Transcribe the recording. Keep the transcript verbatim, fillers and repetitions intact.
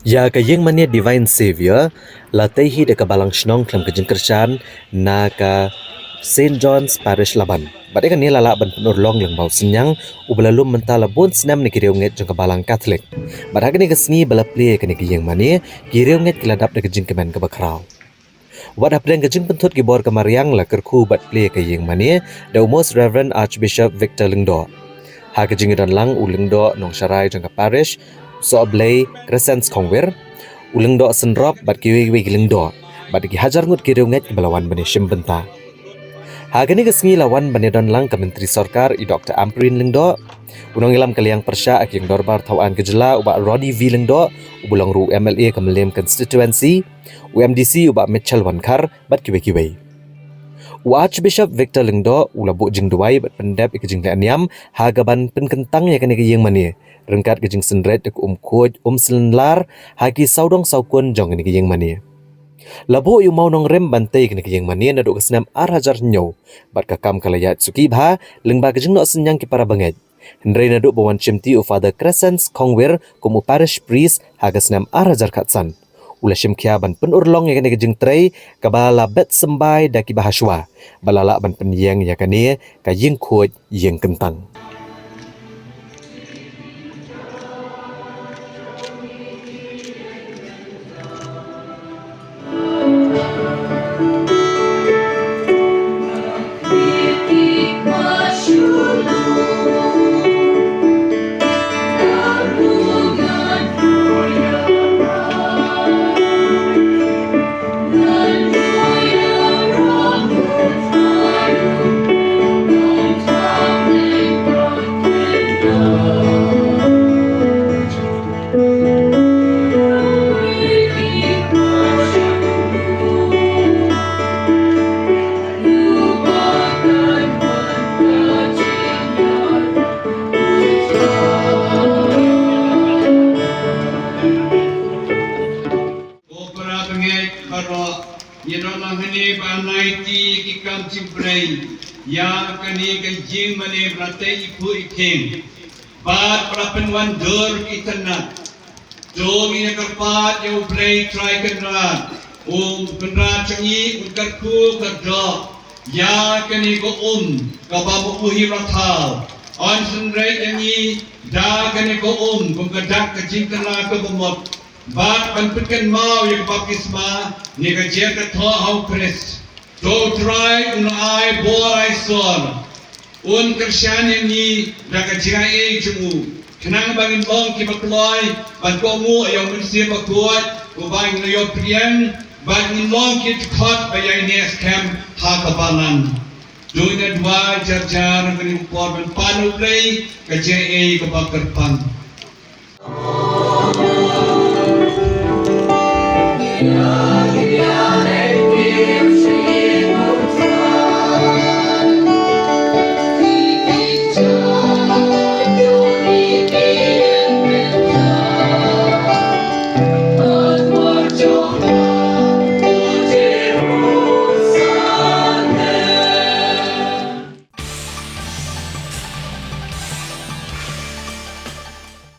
Ïa ka ïing mane Divine Saviour la tei hi da ka balang shnong khlem ka jingkyrshan na ka Saint John's Parish Laban. Bad ïa kane la lah ban pynurlong lyngba u synñiang uba la lum mynta la bun snem na ki riewngeit jong ka balang Katholik. Bad ha kane ka sngi ba la plie ïa kane ka ïing mane, ki riewngeit ki la dap da ka jingkmen kaba khraw. Wat hapdeng ka jingpynthut ki bor ka mariang, la kyrkhu bad plie ka ïing mane da u Most Reverend Archbishop Victor Lyngdoh. Ha ka jingdon lang u Lyngdoh Nongsharai jong ka parish, Sohblei Crescens Khongwir, u Lyngdoh Synrop bad kiwei kiwei ki Lyngdoh, bad ki hajar ngut ki riewngeit kiba la wan ban ïashim bynta. Ha kane ka sngi la wan ban ïadon lang ka Myntri Sorkar i Doktor Ampareen Lyngdoh, u nongïalam ka liang pyrshah ha ka ïing dorbar thawaiñ ka jylla u Bah Ronnie V Lyngdoh, uba long ruh u M L A ka Mylliem Constituency, u M D C u Bah Mitchell Wankhar, bad kiwei kiwei. U Archbishop Victor Lyngdoh u la buh jingduwai bad pyndep ïa ka jingleh niam ha kaban pynkyntang ïa kane ka ïing mane, ryngkat ka jingsynreit da ka um khuid um slynglar ha ki sawdong sawkun jong kane ka ïing mane. La buh ïa u mawnongrim ban tei ïa kane ka ïing mane naduh ka snem ar hajar hynñiew, bad ka kam ka la ïaid suki bha lyngba ka jingnoh synñiang ki para bangeit. Hynrei naduh ba wan shimti u Father Crescens Khongwir kum u parish priest ha ka snem ar hajar khatsan, u la shim khia ban pynurlong ïa kane ka jingtrei kaba la bet symbai da kiba hashwa, ba la lah ban pynïeng ïa kane ka ïing khuid ïing kyntang. Ko para bangeit baroh, ïa don lang hangne ba nai ti ki kam jingpynlong ïa kane ka ïing mane ba la tei i phuh i khing bad ba la pynwandur ki tnat. To ngin ïa kyrpad ïa U Blei Trai Kynrad, U Kynrad jong ngi un kyrkhu kyrdoh ïa kane ka um kaba ma u hi ba thaw. Un synreit ïa ngi da kane ka um kum ka dak ka jingkylla kaba mut, bad ban pynkynmaw ïa ka baptisma ne ka jingkyrkhu ha U Khrist. To U Trai un ai bor ai sor, un kyrshan ïa ngi da ka jingaiei jong u, khnang ba ngin long kiba kloi ban kohnguh ïa U Mynsiem Bakhuid, uba ngin ïoh pdiang, ba ngin long ki dkhot ba ïaineh skhem ha ka balang. To ngin ïa duwai jar jar ha kane ka por ban pan ïa U Blei ka jingaiei kaba kyrpang.